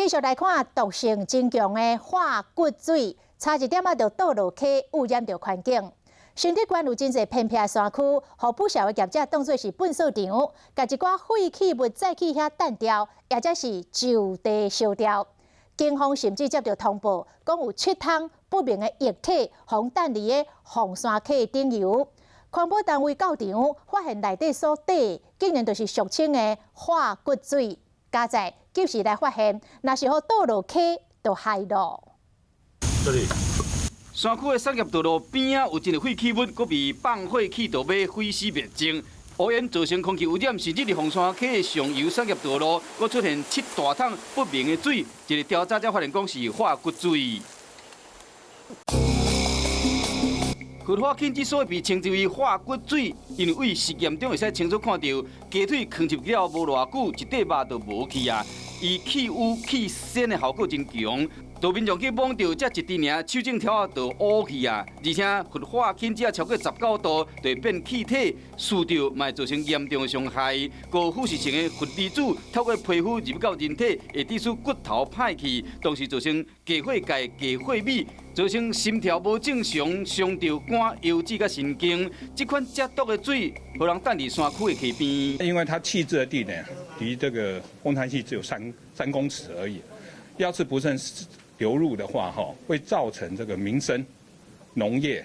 繼續來看毒性真強的化骨水，差一點仔就倒落溪，污染著環境。承德縣有真濟偏僻山區，予不少的業者當做是糞掃場，共一寡廢棄物載去遐擲掉，抑者是就地燒掉。警方甚至接著通報，講有七桶不明的液體，予擲佇个鳳山溪頂游。環保單位到場，發現內底所綴，竟然就是俗稱的化骨水。佳哉及時來發現，若是予倒落溪，就害囉。這裡山區的產業道路邊仔有一個廢棄物，閣被放火氣到欲毀屍滅跡，烏煙造成空氣污染，甚至佇鳳山溪的上游產業道路，閣出現七大桶不明的水，一個調查才發現講是化骨水。氟化氫之所以被稱之為化骨水，因為佇實驗中會使清楚看著雞腿囥入了無偌久，一塊肉就無去啊！伊去污去鮮的效果真強。就民眾去摸著這一滴爾，手指頭仔就烏去啊！而且氟化氫只要超過19度，就會變氣體，欶著嘛會造成嚴重的傷害。高腐蝕性的氟離子透過皮膚入到人體，會致使骨頭歹去，同時造成低血鈣、低血鎂，造成心跳無正常，傷著肝、腰子佮神經。這款這毒的水，予人擲佇山區的溪邊。因為它棄置的地點離這個風灘溪只有3公尺而已，要是不慎流入的話，哈，會造成這個民生、農業，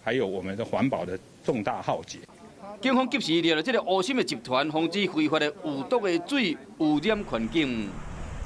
還有我們的環保的重大浩劫。警方及時抓著這个烏心的集團，防止非法的有毒的水污染環境。